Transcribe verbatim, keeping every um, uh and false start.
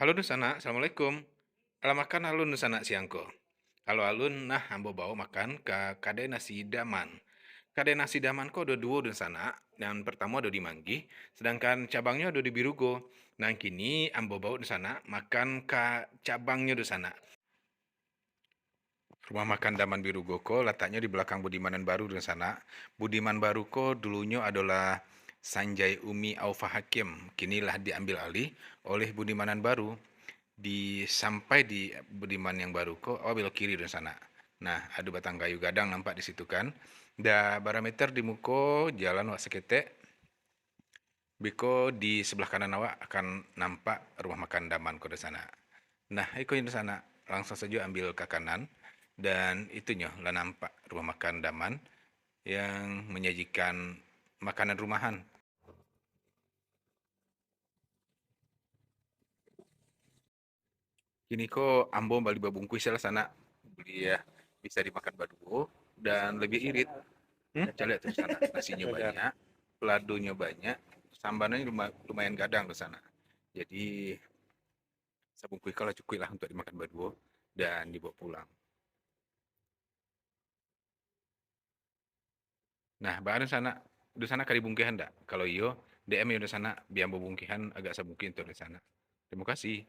Halo dunsanak, assalamualaikum. Alah makan alun dunsanak siang ko? Kalau alun, nah, ambo bawa makan ka kadai nasi Daman. Kadai nasi Daman ko ado duo dunsanak. Yang pertamo ado di Manggih, sedangkan cabangnyo ado di Birugo. Nah, kini ambo bawa dunsanak makan ka cabangnyo dunsanak. Rumah makan Daman Birugo ko lataknyo di balakang Budiman Nan Baru dunsanak. Budiman Baru ko dulunyo adolah Sanjay Umi Aufa Hakim, kini lah diambil alih oleh Budiman Nan Baru. Di, sampai di Budiman yang baru ko, awak belok kiri dunsanak. Nah, ado batang kayu gadang nampak di situ kan. Da bara meter di muko jalan wak saketek. Beko di sebelah kanan awak akan nampak rumah makan Daman ko dunsanak. Nah, iko dunsanak, langsung sajo ambil ka kanan, dan itunyo lah nampak rumah makan Daman yang menyajikan makanan rumahan. Kini ko ambo bali babungkuih salah sanak, buliah bisa dimakan baduo dan lebih irit. Hmm? Caliak tu sanak, nasinyo banyak, ladonyo banyak, sambalnyo luma-, lumayan gadang tu sanak. Jadi sabungkuih ko lah cukuik lah untuk dimakan baduo dan dibawa pulang. Nah, baa dunsanak, dunsanak ka dibungkihan ndak? Kalau iyo, D M yo dunsanak, bia ambo bungkihan agak sabungkuih untuk dunsanak. Terima kasih.